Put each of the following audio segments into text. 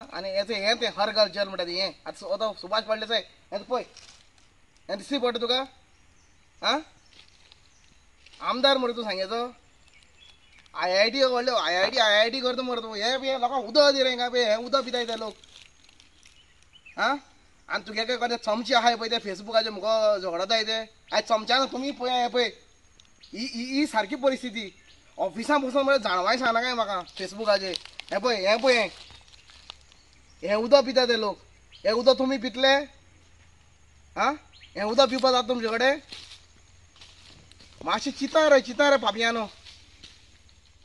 आनी हें हें तें हर घर जल म्हणटा हें आतां आतां सुभाष फळदेसाय हें पळय हें दिसती पडटा तुका. आं आमदार मरे तूं सांगेचो IIT व्हडले IIT करता मरे तूं. हें लोकांक उदक दी रे हिंगा पळय, हें उदक पिताय ते लोक. आं आनी तुगे काय चमचे आहाय पळय ते फेसबुकाचेर मुखो झगडताय ते आयज चमच्यान तुमी पळय हें पळय ही ही सारकी परिस्थिती. ऑफिसां बसून मरे जाणवाय सांगना काय म्हाका फेसबुकाचेर. हें पळय हें पळय हें उदक पिता ते लोक. हें उदक तुमी पितले? आं हें उदक पिवपा जाता तुमचे कडेन? मातशें चिंता रे, चिंता रे पापयानो.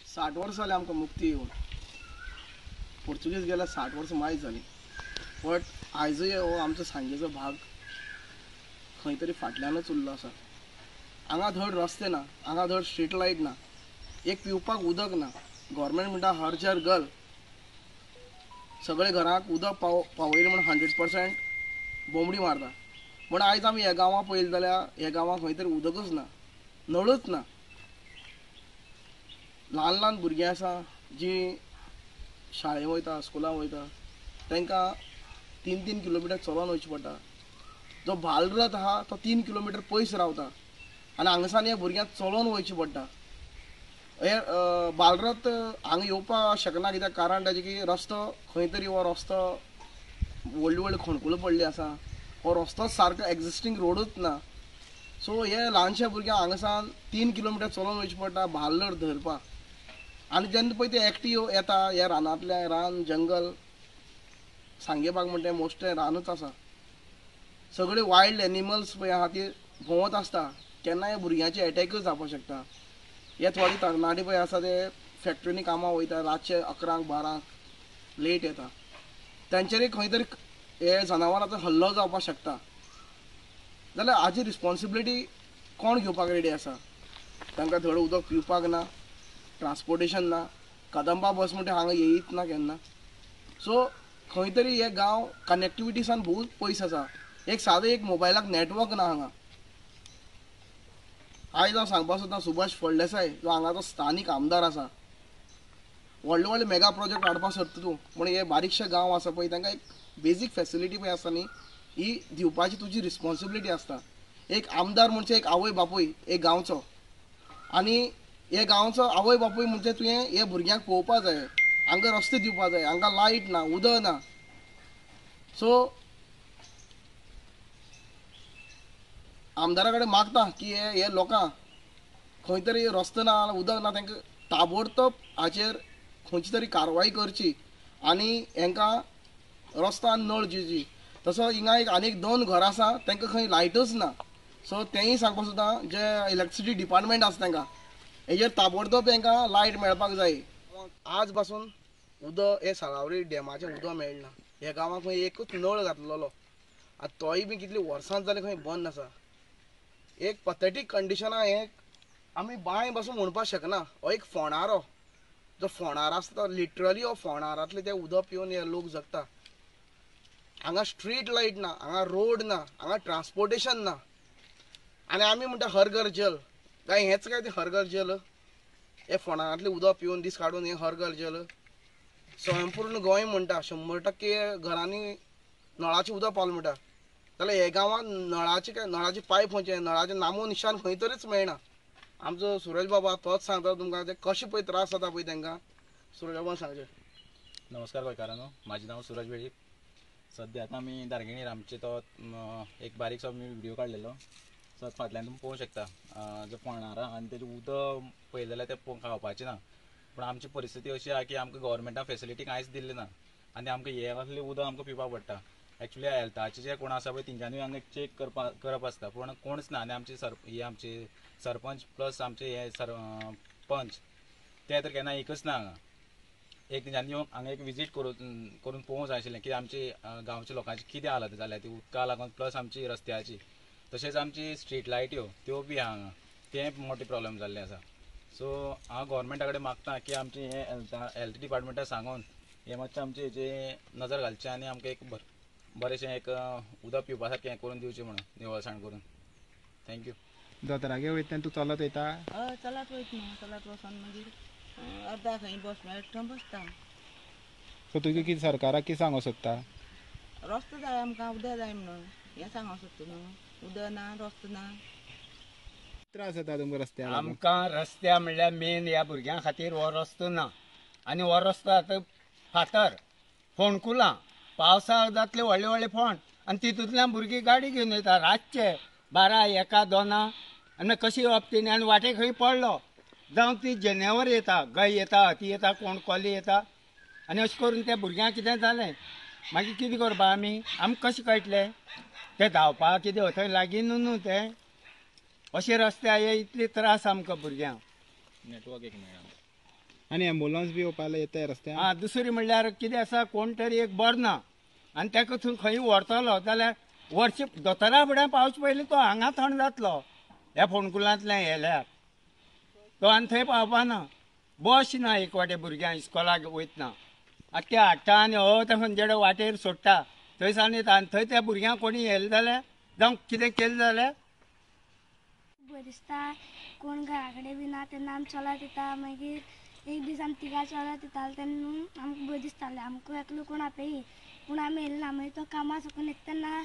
60 वर्सां जालीं आमकां मुक्ती येवन, पोर्तुगीज गेल्यार 60 वर्सां मायज जालीं, बट आयजूय हो आमचो सांगेचो भाग खंय तरी फाटल्यानूच उरलो आसा. हांगा धड रस्ते ना, हांगा धड स्ट्रीट लायट ना, एक पिवपाक उदक ना. गव्हर्मेंट म्हणटा हर घर गल, सगळे घरांक उदक पावयलें म्हूण 100% बोंबडी मारता. पूण आयज आमी ह्या गांवां पळयलें जाल्यार ह्या गांवांक खंय तरी उदकूच ना, नळूच ना. ल्हान ल्हान भुरगीं आसा जीं शाळें वयता, स्कुलां वयता, तांकां 3-3 किलोमिटर चलोन वयचें पडटा. जो बालरथ आहा तो 3 किलोमिटर पयस रावता आनी हांगासान ह्या भुरग्यांक चलोन वयचें पडटा. हे बालरथ हांगा येवपाक शकना कित्याक कारण ताजें की रस्तो खंय तरी हो रस्तो व्हडली व्हडली खणकुलां पडली आसा, हो रस्तोच सारको एग्जिस्टींग रोडूच ना. सो हे ल्हानशे भुरग्यांक हांगासान 3 किलोमिटर चलोन वयचें पडटा बालरथ धरपाक. आनी जेन्ना पळय ते एकटी येता ह्या रानांतल्या, रान जंगल सांगे बाग म्हणटा मोस्टली रानूच आसा, सगळे वायल्ड एनिमल्स पळय आहा ते भोंवत आसता, केन्नाय भुरग्यांचे एटॅकूय जावपाक शकता. हे थोडे तरणाटे पळय आसा ते फॅक्टरीनी कामां वयता, रातचे 11, 12 लेट येता, तांचेरय खंय तरी हे जनावरांचो हल्लो जावपाक शकता. जाल्यार हाजी रिस्पोन्सिबिलिटी कोण घेवपाक रेडी आसा? तांकां धड उदक पिवपाक ना, ट्रान्सपोर्टेशन ना, कदंबा बस म्हणटा हांगा येयत ना केन्ना. सो खंय तरी हे गांव कनेक्टिविटीसान भोव पयस आसा. एक सादें एक मोबायलाक नेटवर्क ना हांगा. आयज हांव सांगपाक सोदता सुभाष फळदेसाय जो हांगाचो स्थानीक आमदार आसा, व्हडले व्हडले मेगा प्रोजेक्ट हाडपाक सोदता तूं, पूण हे बारीकशे गांव आसा पळय तांकां एक बेजीक फेसिलिटी पळय आसा न्ही, ही दिवपाची तुजी रिस्पोन्सिबिलिटी आसता. एक आमदार म्हणजे एक आवय बापूय एक गांवचो, आनी हे गांवचो आवय बापूय म्हणजे तुवें हे भुरग्यांक पळोवपाक जाय, हांकां रस्ते दिवपाक जाय, हांकां लायट ना, उदक ना. सो आमदारा कडेन मागता की हे लोकांक खंय तरी रस्तो ना, उदक ना, तांकां ताबडतोब हाचेर खंयची तरी कारवाय करची आनी हांकां रस्तो आनी नळ दिवची. तसो हिंगा एक आनीक 2 घरां आसा तांकां खंय लायटूच ना. सो तेंय सांगपाक सोदता जे इलेक्ट्रिसिटी डिपार्टमेंट आसा तांकां हेजेर ताबडतोब तांकां लायट मेळपाक जाय. आज पासून उदक हे साळावली डॅमाचें उदक मेळना. ह्या गांवांक खंय एकूच नळ घातलेलो आनी तोय बी कितली वर्सां जालीं खंय बंद आसा. एक पथेटीक कंडिशना हें आमी बांय पासून म्हणपाक शकना. हो एक फोंडारो, जो फोंडार आसता तो लिटरली हो फोंडारांतलें तें उदक पिवन हे लोक जगता. हांगा स्ट्रीट लायट ना, हांगा रोड ना, हांगा ट्रान्सपोर्टेशन ना, आनी आमी म्हणटा हर घर जल. काय हेंच काय तें हर घर जल? हे फोंडारांतलें उदक पिवन दीस काडून हें हर घर जल? स्वयंपूर्ण गोंय म्हणटा, 100% घरांनी नळाचें उदक पावलें म्हणटा, जाल्यार हे गांवांत नळाचे काय नळाचे पायप खंयचे, नळाचें नामो निशान खंय तरीच मेळना. आमचो सुरज बाबा तोच सांगता तुमकां ते कशें पळय त्रास जाता पळय तांकां. सुरज बाबान सांगचें. नमस्कार गोंयकारांनो, म्हाजें नांव सुरज वेळीप. सद्या आतां आमी दार्गिणीर आमचे तो एक बारीकसो आमी व्हिडियो काडलेलो. सो फाटल्यान तुमी पळोवंक शकता जो फोंडार आनी तेजें उदक पळयलें जाल्यार तें खावपाचें ना. पूण आमची परिस्थिती अशी आहा की आमकां गव्हर्मेंटान फेसिलिटी कांयच दिल्ली ना आनी आमकां हें असलें उदक आमकां पिवपाक पडटा. एक्चुली हेल्थाचे जे कोण आसा पळय तेंच्यांनी हांगा चॅक करप आसता, पूण कोणच ना. आनी आमचे हे आमचे सरपंच प्लस आमचे हे पंच ते तर केन्ना एकच ना हांगा. एक तेंच्यांनी येवन हांगा एक विजीट करून पळोवंक जाय आशिल्लें की आमची गांवच्या लोकांची कितें हालत जाल्या ती उदका लागून प्लस आमची रस्त्याची, तशेंच आमची स्ट्रीट लायट्यो त्यो बी आहा हांगा, तें मोठे प्रॉब्लम जाल्लें आसा. सो हांव गव्हर्मेंटा कडेन मागता की आमची हें हेल्थ डिपार्टमेंटा सांगून हें मातशें आमचे हेजे नजर घालचें आनी आमकां एक बरेंशें एक उदक पिवपा सारकें हें करून दिवचें म्हणून, निवळसाण करून. Thank you. दोतोरागे वयता तेन्ना तूं चलत वयता? हय, चलत वयता न्हू, चलत वचोन मागीर अर्दा खंय बस मेळटा थंय बसता. सो तुका कितें सरकाराक कितें सांगूंक सोदता? रस्तो जाय आमकां, उदक जाय म्हणून हें सांगूंक सोदता न्हू. उदक ना, रस्तो ना. त्रास जाता तुमकां रस्त्यार? आमकां रस्त्या म्हणल्यार मेन ह्या भुरग्यां खातीर हो रस्तो ना आनी हो रस्तो आतां फातर फोंडकुलां, पावसाक जातले व्हडले व्हडले फोंड आनी तितूंतल्यान भुरगीं गाडी घेवन येता रातचे 12, 1, 2 आनी कशी येवप तेणी आनी वाटेक खंय पडलो जावं ती जनावर येता, गाय येता, हती येता, कोण कोले येता आनी अशें करून त्या भुरग्यांक कितें जालें मागीर कितें करपा आमी? आमकां कशें कळटलें तें धांवपाक कितें थंय लागीं न्हू तें. अशे रस्ते हे इतले त्रास आमकां भुरग्यांक. नेटवर्क एक मेळना आनी एम्बुलन्स बी येवपाक येता रस्त्यार. आं, दुसरी म्हणल्यार कितें आसा, कोण तरी एक बरो ना आनी ताका थंय खंय व्हरतलो जाल्यार वर्ष दोतोरा फुडें पावचे पयलीं तो हांगा थंड जातलो ह्या फोंडकुलांतल्यान येल्यार तो आनी थंय पावपाना. बस ना एक वाटे भुरग्यांक इस्कोलाक वयतना आतां ते हाडटा आनी हो ते खंयचे वाटेर सोडटा थंय सावन येता आनी थंय त्या भुरग्यांक कोणी येयलें जाल्यार जावं कितें केलें जाल्यार भंय दिसता. कोण घरा कडेन बी ना तेन्ना आमी चलत येता. मागीर एक दीस आमी तिगां चलत येताले तेन्ना आमकां भंय दिसतालें, आमकां एकलो कोण आपयी पूण आमी येयले ना. मागीर तो कामां साकून येता तेन्ना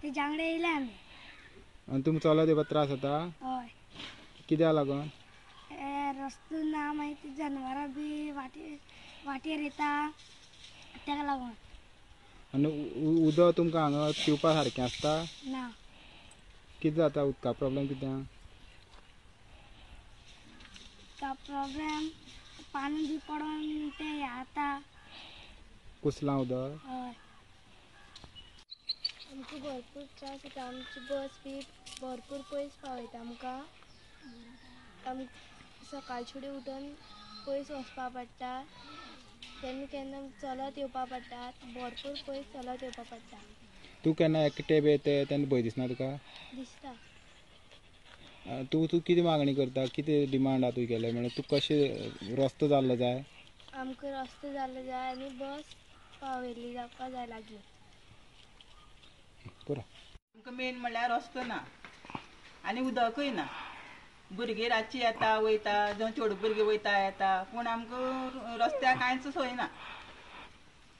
तेज्या वांगडा येयले आमी. आनी तुमकां चलत येवपाक त्रास जाता? हय. कित्याक लागून? रस्तो ना, मागीर ती जनवरां बी वाटेर येता तेका लागून. आनी उदक तुमकां हांगा पिवपा सारकें आसता ना? कितें जाता उदका प्रॉब्लम? कितें उदका प्रॉब्लम? पाणी बी पडोन तें हें जाता, कुसलां उदक. हय. आमकां भरपूर त्रास जाता. आमची बस बी भरपूर पयस पावयता आमकां. आमकां सकाळचे फुडें उठून पयस वचपा पडटा, केन्ना केन्ना चलत येवपा पडटा, भरपूर पयस चलत येवपा पडटा. तूं केन्ना एकटे बी येता तेन्ना भंय दिसना तुका? दिसता. तूं तूं कितें मागणी करता, कितें डिमांड आहा तुगेलें? म्हणल्यार तूं कशें रस्तो जाल्लो जाय? आमकां रस्तो जाल्लो जाय आनी बस पावयल्ली जावपा जाय लागीं. पुरो. आमकां मेन म्हणल्यार रस्तो ना आनी उदकूय ना. भुरगीं रातची येता वयता, जावं चेडूं भुरगीं वयता येता, पूण आमकां रस्त्यार कांयच सोय ना.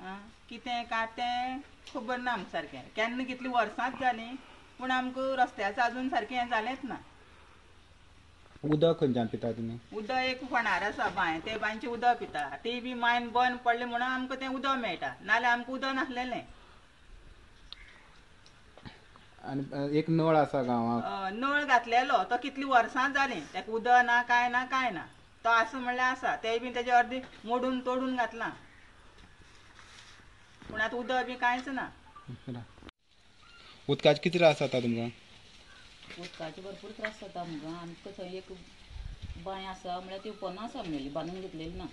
आं, कितें काय तें खबर ना आमकां सारकें. केन्ना कितलीं वर्सांच जालीं पूण आमकां रस्त्याचें आजून सारकें हें जालेंच ना. उदक खंयच्यान पिता तुमी? उदक एक फोंडार आसा बांय, ते बांयचें उदक पिता. ती बी मायन बंद पडलें म्हणून आमकां तें उदक मेळटा, नाल्यार आमकां उदक नासलेलें. आनी एक नळ आसा गांवांत? नळ घातलेलो तो कितलीं वर्सां जालीं ताका उदक ना कांय ना कांय ना. तो आसा म्हणल्यार आसा, तेय बी तेजे अर्दी मोडून तोडून घातलां, पूण आतां उदक बी कांयच ना. उदकाचे कितें त्रास जाता तुमकां? उदकाचे भरपूर त्रास जाता आमकां. आमकां थंय एक बांय आसा म्हळ्यार ती ओपन आसा आमगेली, बांदून घेतलेली ना.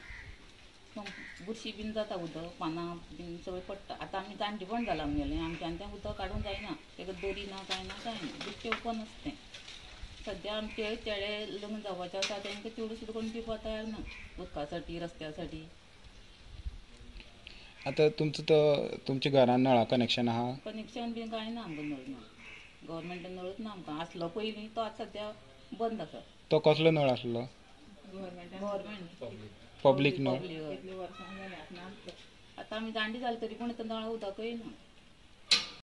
बुरशी बीन जाता, उदक पानां बीन सगळें पडटा. आतां आमी जाणटेपण जालां आमगेलें, आमच्यान तें उदक काडूंक जायना, ताका दोरी ना कांय ना कांय ना, बेश्टें ओपन आसा तें. सद्या आमचे चेडे लग्न जावपाचे आसा, तांकां चेडूं सुद्दां कोण दिवपाक तयार ना उदका साठी, रस्त्या साठी. आतां तुमचो तो तुमच्या घरान नळा कनेक्शन आहा? कनेक्शन बीन कांय ना आमकां, नळ ना, गव्हर्मेंट नळूच ना आमकां. आसलो पयलीं तो आतां सद्या बंद आसा. तो कसलो नळ आसलो? गव्हर्मेंट पब्लीक नळ. आतां आमी जाणटी जाली तरी पूण आतां नळा उदकय ना.